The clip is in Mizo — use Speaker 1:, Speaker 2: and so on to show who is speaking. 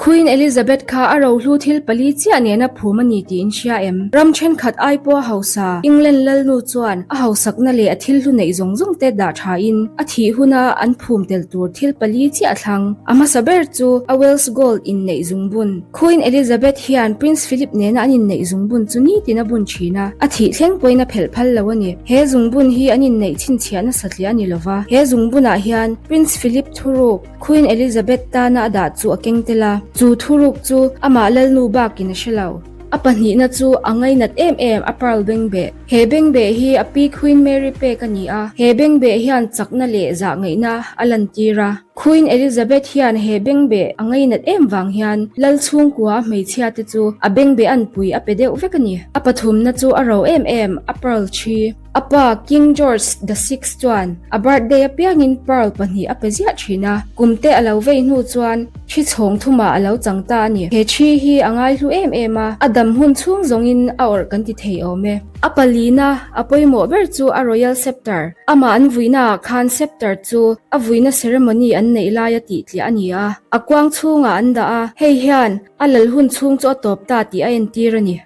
Speaker 1: Queen Elizabeth kha a rohlu thil pali chiah nena phum a ni tih in hria em? Ram thenkhat ai pawha hausa, England lalnu chuan a hausakna leh a thil hlu neih zawng zawng te dah thain a thih huna an phum tel tur thil pali chiah a thlang. A hmasa ber chu a Welsh Gold inneih zungbun. Queen Elizabeth hian Prince Philip nena an inneih zungbun chu nitin a bun thin a, a thih thleng pawhin a phelh phal lo a ni. He zungbun hi an inneih chhinchhiahna satliah a ni lova, he zungbunah hian Prince Philip thuruk, Queen Elizabeth tana a dah chu a keng tel a, chu thuruk chu amah lalnu bakin a hre lo. A pahnihna chu a ngainat em em a pearl bengbeh. He bengbeh hi a pi Queen Mary pek a ni a, he bengbeh hian chakna leh zahngaihna a lantir a. Queen Elizabeth hian he bengbeh a ngainat em vang hian lal chhungkua a hmeichhia te chu a bengbeh anpui a pe deuh vek a ni. A pathumna chu a ro em em a pearl thi. A pa King George the Sixth chuan a birthday apiangin pearl pahnih a pe ziah thin a, kum te a lo vei hnu chuan thi chhawng thumah a lo chang ta a ni. He thi hi a ngaihlu em em a, a dam hun chhung zawngin a awrh kan ti thei awm e. A palina a pawimawh ber chu a royal scepter. Amah an vuinaah khan scepter chu a vuina ceremony an neih laia tihtliah a ni a, a kuang chhungah an dah a, hei hian a lal hun chhung chu a tawp ta tih a entir a ni.